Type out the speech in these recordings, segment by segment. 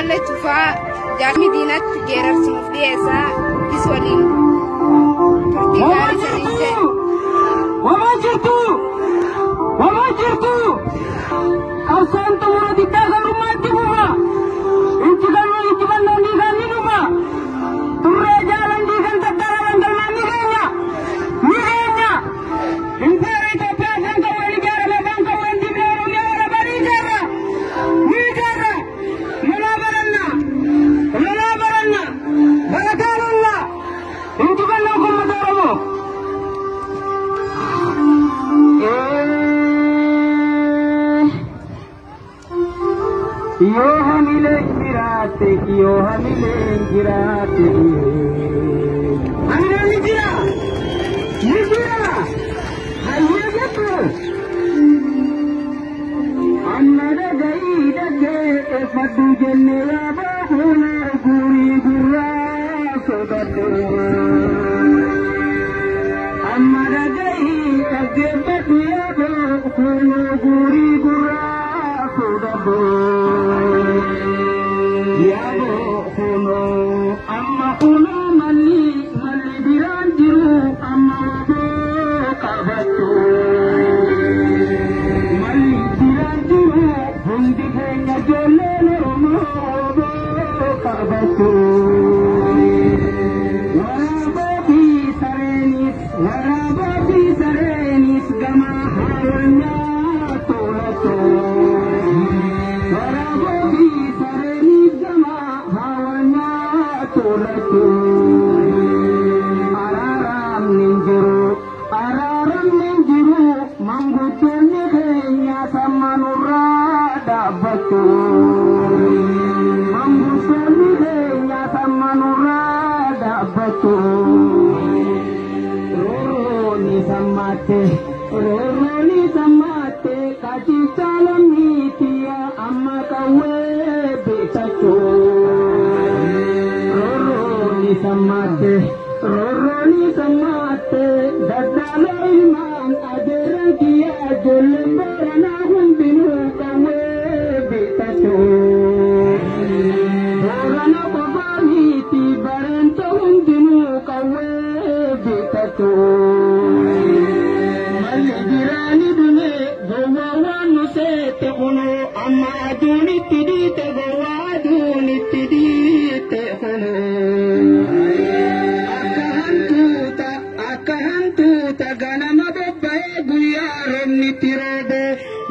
Ammallee tufaa jaarmi diinatti geerarsinuuf dhiyeessaa is waliin turtii gaarii saniin jedhe. Wamaa jirtu! Wamaa jirtu! Qabsoon xumura diddaa gabrummaatti fufa! Injifannoo injifannoon dhiigaan ni dhufa! Turree jaalan dhiigan tattaraman galmaan ni keenya! Ni keenya! Impeera Itoophiyaa afaan qawween ijaarame afaan qawween diblee Oromiyaa warra ni ijaarra! Ni ijaarra! Lolaa baranna! Lolaa baranna! Barataa lolla! Injifannoon kun mata Oromoo! Yoo hamileen jiraatte, yoo hamileen jiraatte, hamileen ni jira, ni jira, hayyee jettu. Amma dhaga'ii dhaggeeffadhu jenne yaa bahuuna guurii gurraa sodadhu. Amma dhaga'ii dhaggeeffadhu yaa bahuuna guurii gurraa sodadhu. Yaa bahuuna amma kunoo malli malli biraan jiru amma waboo qabattu. Malli biraan jiru hundi keenya ijoolleen Oromoo waboo qabattu. Waraabaa fi sareenis waraabaa fi sareenis gama hawwanyaa tolattu. Waraabaa fi sareenis gama hawwanyaa tolattu. Araaramni hin jiru araaramni hin jiru manguddoonni keenya sammanurraa dhaabbatu. Manguddoonni keenya sammanurraa dhaabbatu. Roorrooni sammaatte roorrooni sammaatte qacicha lammiitiya amma qawwee bitachuu. Roorrooni sammaatte roorrooni sammaatte daddaaloo ilmaan adeeran kiyya ijoolleen booranaa hundinuu qawwee bitachuu. Boorana qofaa miti bareento hundinuu qawwee bitachuu. Malli jiraani dhume gowwaa waan nu seete kunoo amma aduun itti dhiite gowwaa aduun itti dhiite kunoo. Akka hantuuta akka hantuuta ganama bobba'ee guyyaa roobni itti roobe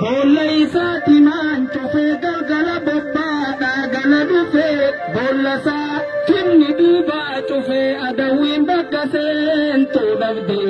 boolla isaati maan cufee galgala bobbaadhaa gala dhufee boolla isaa finni duubaa cufee adawwiin bakka seentuu dhabde.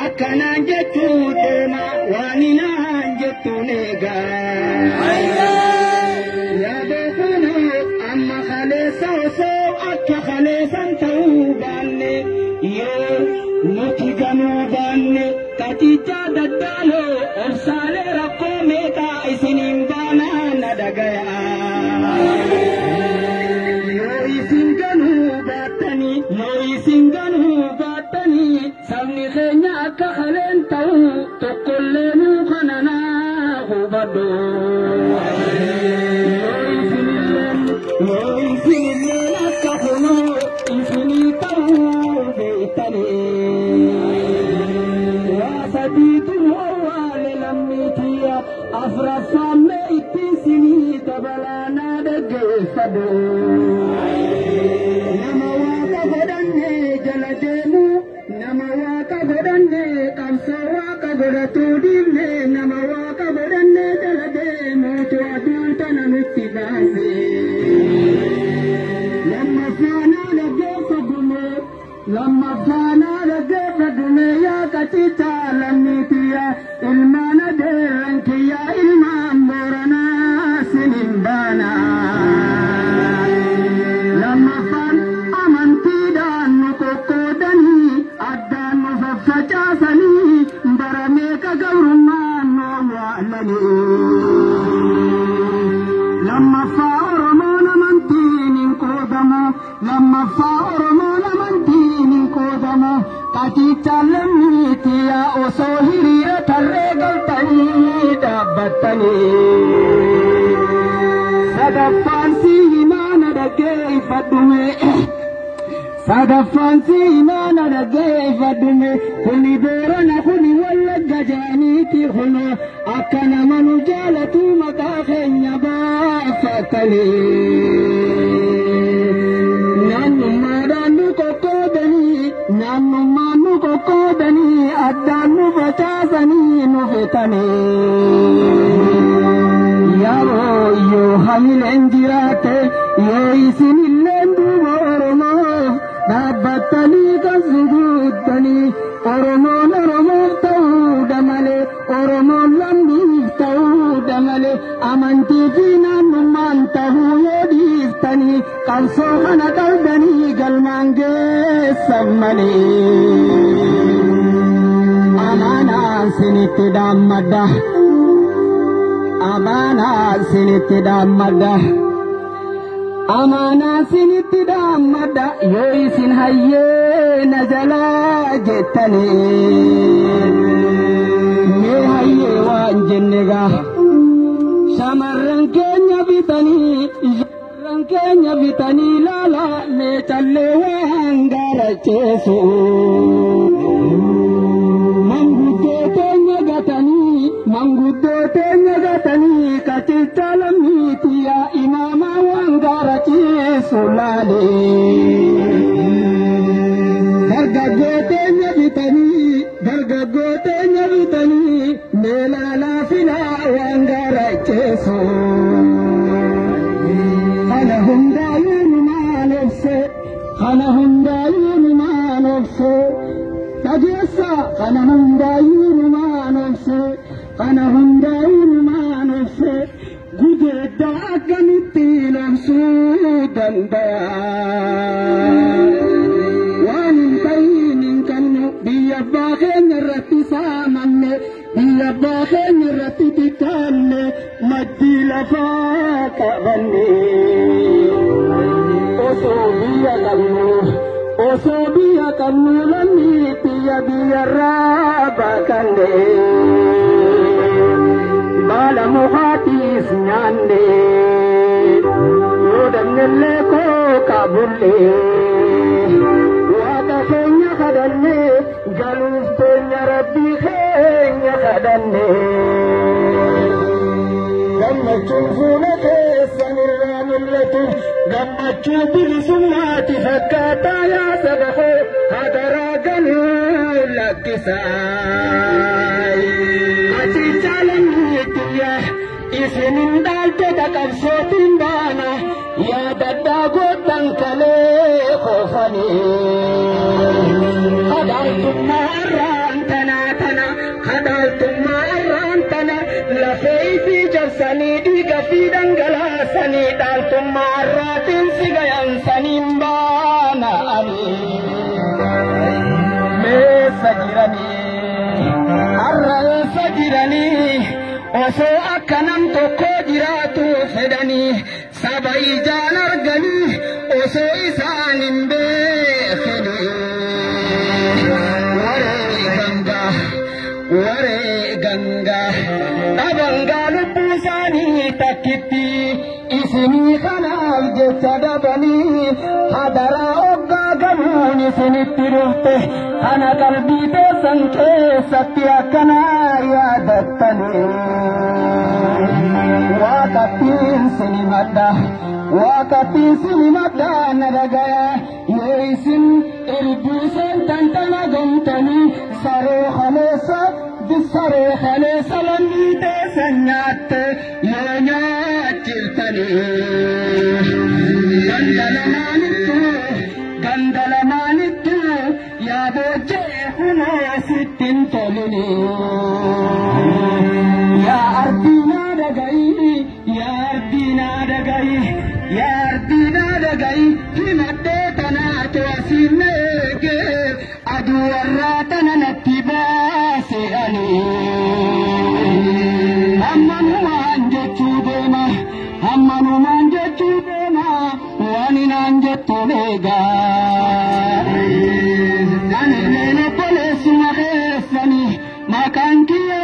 Akkanaan jechuu deema waan inaan jettuun eegaa. Yaada kunoo amma kaleessa osoo akka kaleessan ta'uu baanne yoo nuti ganuu baanne qacicha daddaaloo obsaalee rakkoo meeqaa isiniin baanaa na dhagayaa. Yoo isin ganuu baattanii yoo isin ganuu baattanii sabni keenya akka kaleen ta'u tokkollee nuu kana naa hubadhu. Yoo isinilleen yoo isinilleen akka kunoo isinii ta'uu beektanii. Waa sadiitu owwaale lammiitiyya afraffaammee ittiin sinii dabalaa naa dhaggeeffadhu. Nama waaqa godhanne jala deemu nama waaqa godhanne qabsoo waaqa godhatu dhiifne nama waaqa godhanne jala deemuutu aduu tana nutti baase. Lammaffaanaa dhaggeeffadhume lammaffaanaa dhaggeeffadhume yaa qacicha lammiitiyya ilmaan adeeran kiyya ilmaan booranaa sinin baana. Lammaffaan amantiidhaan nu qoqqoodanii addaan nu faffacaasanii bara meeqa gabrummaan nu waalanii. Lammaffaa Oromoon amantiin hin qoodamu lammaffaa Oromoon amantiin hin qoodamu qacicha lammiitiya osoo hiriira tarree galtanii dhaabbattanii. Sadaffaan si himaana dhaggeeffadhume. Sadaffaan si himaana dhaggeeffadhume. Kuni Boorana kuni Wallagga jaaniiti kunoo akka nama nu jaalatu maqaa keenya baafatanii. Naannummaadhaan nu qoqqoodanii, naannummaan nu qoqqoodanii, addaan nu facaasanii nu fixanii. Yeroo yoo hamileen jiraate, yoo isinilleen duuba Oromoof dhaabbattanii kan suguuttanii, Oromoon Oromoof ta'uudha malee, Oromoon lammiif ta'uudha malee, amantii fi naannummaan ta'uu yoo dhiiftanii, qabsoo kana qalbanii galmaan geessan malee. Amaanaan sinitti dhaammadha. Amaanaan sinitti dhaammadha. Amaanaan sinitti dhaammadha. Yoo isin hayyee na jalaa jettanii. Mee hayyee waan jenne gaa. Shamarran keenya bitanii, shamarran keenya bitanii laala mee callee waan gaaracheessu. Manguddoo teenya gatanii, manguddoo teenya gatanii, kachicha lammiitiya imaamaa waan gaarachiisu laalee. Dargaggoo teenya bitanii, dargaggoo teenya bitanii, mee laalaa filaa waan gaaracheessu. Kana hundaayyuu numaan obse, kana hundaayyuu numaan obse. Dhageessa kana hundaayyuu numaan obse, kana hundaayyuu numaan obse. Gudeedda akkamittiin obsuu danda'a? Waan hin ta'in hin qabnu biyya abbaa keenya irratti saamanne, biyya abbaa keenya irratti xiqqaanne, maddii lafaa qabanne. Osoo biyya qabnu, osoo biyya qabnu lammii biyya biyyarraa baqanne. Baala mukaatiis nyaanne, yoo dabnellee koo bulle. Waaqa keenya kadhanne, galuuf teenya rabbii keenya kadhanne. Gammachuun fuula keessan irraa mul'atu, gammachuu bilisummaati fakkaataa yaa saba koo hadaraa galuu lakkisaa. Achicha lammiitiyya isinin dhaaltota qabsootiin baana yaadaddaa godhan kalee koofanii. Hadaaltummaa irraan tanaa tana, hadaaltummaa irraan tana, lafee fi jabsanii dhiiga fi dhangalaasanii dhaaltummaa irraatiin si gayansaniin baana ani. Meessa jiranii, har'a eessa jiranii, osoo akka nam tokko jiraatu fedhanii, saba ijaan arganii, osoo isaan hin beekanii. Waree gangaa, waree gangaa, dhabangaa lubbuu isaanii takkitti isinii kanaaf jecha dhabanii hadaraa hoggaa gamuun isinitti dhufte kana qalbii teessan keessatti akkanaa yaadattanii. Waaqattiin sinimadha, waaqattiin sinimadha na dhagaya yoo isin irbuu seentan tana gomtanii saree kaleessa saree kaleessa lammii teessan nyaatte yoo nyaachiftanii. Ganda lamaanittu, ganda lamaanittu yaa boojjee kunoo sitti hin tolini. Yaa ardiinaa dhaga'i, yaa ardiinaa dhaga'i, yaa ardiinaa dhaga'i, himadhee tanaatu asiin na eegee aduu warraa tana natti baase ani. Ammanumaan jechuu deema, ammanumaan jechuu deema, waan inaan jettuun eegaa. Ani illeen obboleessuma keessanii maqaan kiyya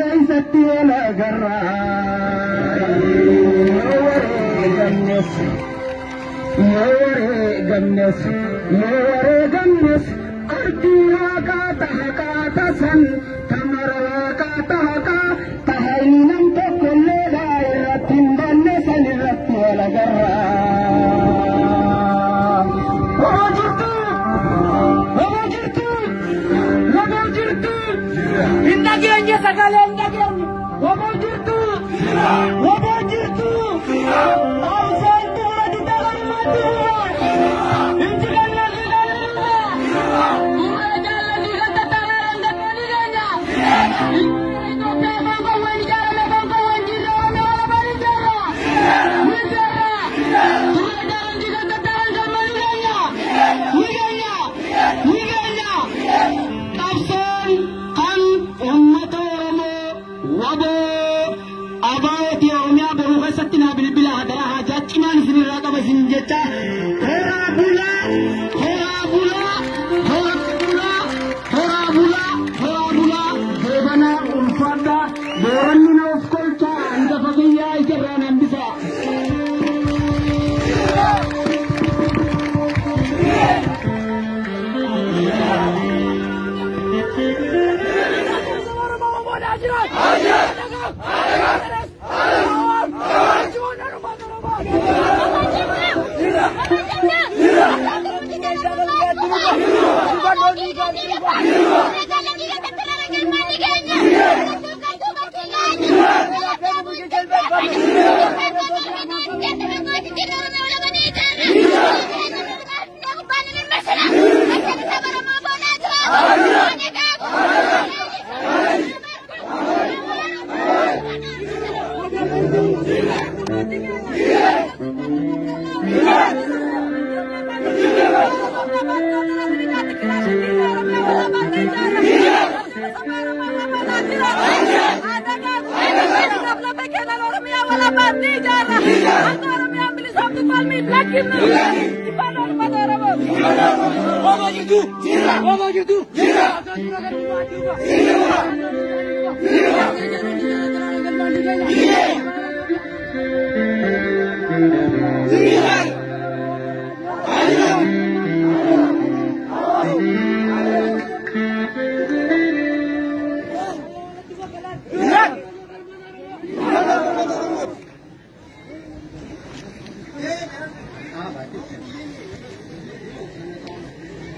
Keessatti wal agarraa. Yoo wareegamnes, yoo wareegamnes, yoo wareegamnes, ardii waaqaa taha tasan tamara waaqaa taha taha inni nam tokkollee dhaa irratti hin banne san irratti wal agarraa. Waboo jirtu! Waboo jirtu! Waboo jirtu! Hin dhageenye, sagalee hin dhageenye! Waboo jirtu! Waboo jirtu! Qabsoon xumura diddaa garumaatti bu'a! Injifannoo fi galma! Duree jaalladhi kan tattaaraan galma keenya! Itoophiyaa afaan qawween ijaarame, afaan qawween jijjiirame, alaabaan ijaarra! Ni ijaarra! Duree jaalladhi kan tattaaraan galma keenya! Ni keenya! Ni keenya! Qabsoon kan uummata Oromoo waboo abaa'ooti Oromiyaa boruu keessatti naa bilbila, hadaraa haajaa cimaan isinirraa qaba isin jecha. Horaa bulaa, horaa bulaa, horaa bulaa, horaa bulaa, horaa bulaa. Deebanaa ulfaadhaa, booranni na of kolchaa, hangafa biyyaa ijarraan hambisaa.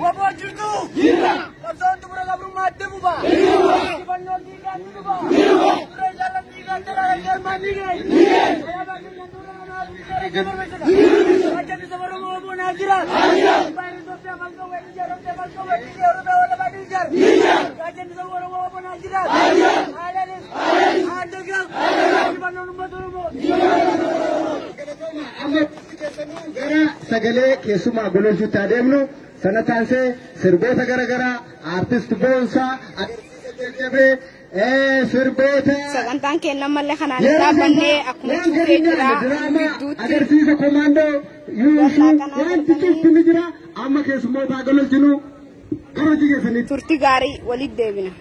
Waboo jirtu! Qabsoon xumura gabrummaatti buba! Injifannoon dhiigaan ni dhufa! Duree jaallan dhiigaan daraaran galmaan ni ga'e! Gara sagalee keessumaa gololchuutti adeemnu sana taansee sirboota garaagaraa aartist Boonsaa agarsiisa jajjabee sirboota Sagantaan keenya ammallee kanaan hin dhaabbannee akkuma cufee jira gidduutti. Agarsiisa komaandoo yuusuu wanti cufti ni jira. Amma keessummoota gololchinu gara hojii keessanitti. Turtii gaarii, walitti deebina.